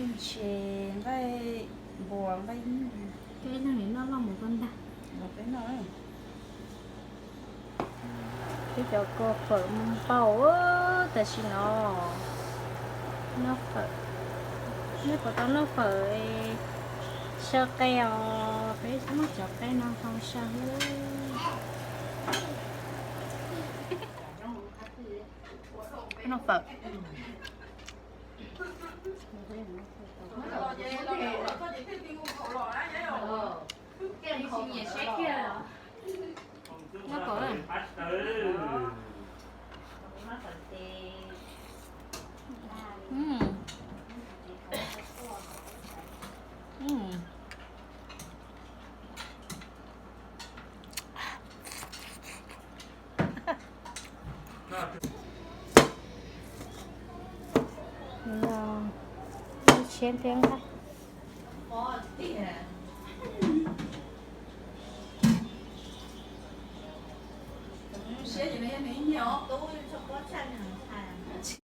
Ntshe nqaij npua nqaij ib leeg noj loj mus koj ntag. Peb cov kua fawm mus pauj tam sim no. Noj fawm, nej puas tau noj fawm? Saw qe os, peb muab cov qe no hau saw. Noj fawm. Noj fawm. Tshiab thiab nqaij.